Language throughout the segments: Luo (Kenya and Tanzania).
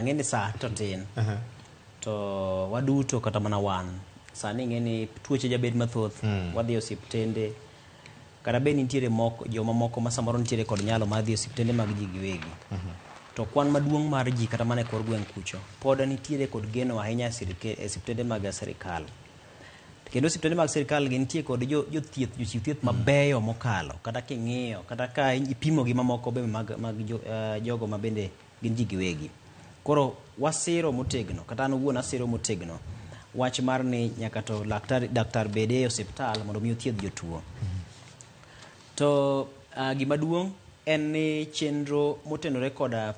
Ang'e ni sa to tin. To waduto kata mana wan sani ing'e ni tuoche jabed mathoth. Wadhi e osiptende kata bed nitiere moko joma moko ma samoro nitiere kod nyalo mar dhi e osiptende mag ji giwegi. To kwan maduong' mar ji kata mana e kor gweng' kucho pod nitiere kod geno ahinya e osiptende mag sirikal. Kendo osiptende mag sirikal gi nitie kod jothieth, jochiw thieth mabeyo mokalo kata king'iyo kata ka ipimo gi mamoko be mag jogo ma bende gin ji giwegi. Koro wasiro motegno, kata an owuon asiro motegno wach mar ni nyaka to laktar, daktar bede e osiptal mondo mi othiedh jotuo. To gima duong' en ni chenro motenore koda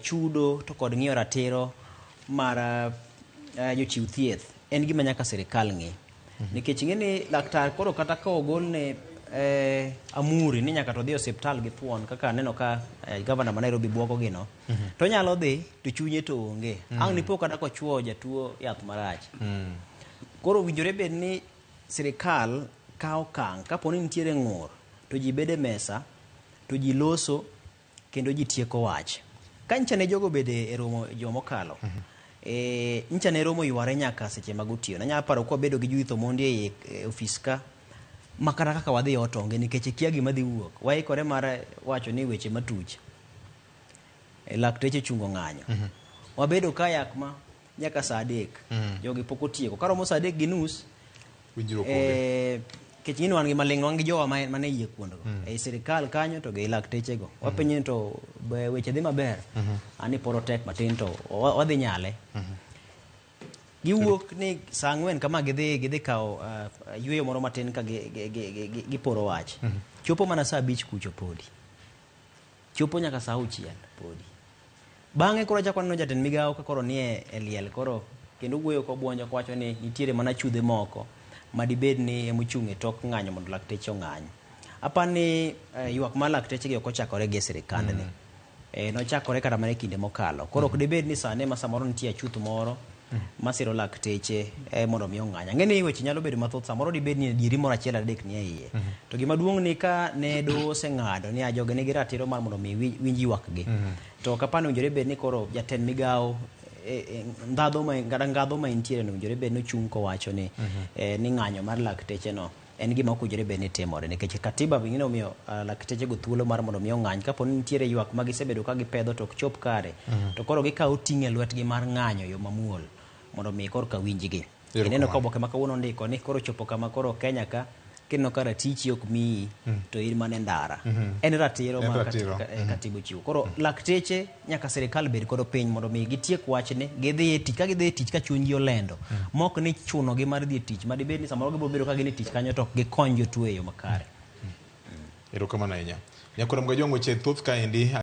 chudo to kod ng'iyo ratiro mar jochiw thieth en gima nyaka sirikal ng'i. Nikech ing'e ni laktar koro kata ka ogolne amuri ni nyaka to odhi e osiptal gi thuon kaka aneno ka gavana ma Nairobi buogo gi no, to onyalo dhi to chunye to onge. Ang' nipo kata kochuo jatuo yath marach. Koro owinjore bed ni sirikal kawo okang' kapo ni nitiere ng'ur to ji bedo e mesa to ji loso kendo ji tieko wach. Ka nyicha ne jogo obede e romo juma mokalo, nyicha ne romo yware nyaka seche mag otieno. Anyalo paro kwabedo gi Judith Omondi e ofis ka, ma kata kaka wadhi ot onge nikech ikia gima dhi wuok. Waikore mar wacho ni weche matuch. Lakteche ochungo ng'anyo. Wabedo ka yak ma nyaka saa 3. Jogi pok otieko. Karomo saa 3:30, Winjruok onge. Kech ng'ini wan gi maling' wan gi jowa mane yie kuondgo. Ei sirikal kanyo to gi laktechego. Wapenjo ni to be weche dhi maber? Ani pod otek matin to wadhi nyale. Giwuok ni saa 4 kama gidhi kawo yueyo moro matin ka giporo wach. Chopo mana saa 5 kucho podi. Chopo nyaka saa 6 podi. Bang'e koro achako aneno jatend migawo ka koro nie e liel koro kendo wuoyo kobuonjo kowacho ni nitiere mana chudhe moko madibed ni emochung' e tok ng'anyo mondo lakteche ong'any. Apani ni ywak mar lakteche gi ok ochakore gi e sirikandni. Nochakore kata mana e kinde mokalo. Koro ok dibed ni sani ema samoro nitie achuth moro masiro lakteche mondo mi ong'any. Ang'e ni weche nyalo bedo mathoth, samoro dibed ni adieri moro achiel adek nie iye. To gima duong' ni ka ne doho oseng'ado ni jogi nigi ratiro mar mondo mi winj ywakgi. To ok apar ni owinjore bed ni koro jatend migawo ndhadho ma kata ngadho ma entiere no owinjore bed ni ochung' kowacho ni ni ng'anyo mar lakteche no en gima ok owinjore bed ni timore nikech katiba bende omiyo lakteche go thuolo mar mondo mi ong'any kapo ni nitiere ywak ma gisebedo ka gipedho to ok chop kare to koro gikawo ting' e lwetgi mar ng'anyo yo mamuol mondo mi korka winjgi. Ineno ka oboke ma kawuono ondiko ni koro chopo kama koro Kenya ka kineno ka ratichi ok miyi to in mana e ndara. En ratiro ma katiba ochiwo. Koro lakteche nyaka sirikal bed godo piny mondo mi gitiek wachni, gidhi e tich, ka gidhi e tich ka chunygi olendo, mok ni chunogi mar dhi e tich, ma dibed ni samoro gibiro bedo ka gin e tich kanyo to ok gikony jotuo e yo makare. Erokamano ahinya. Nyakwar Mgajwang' weche thoth kaendi.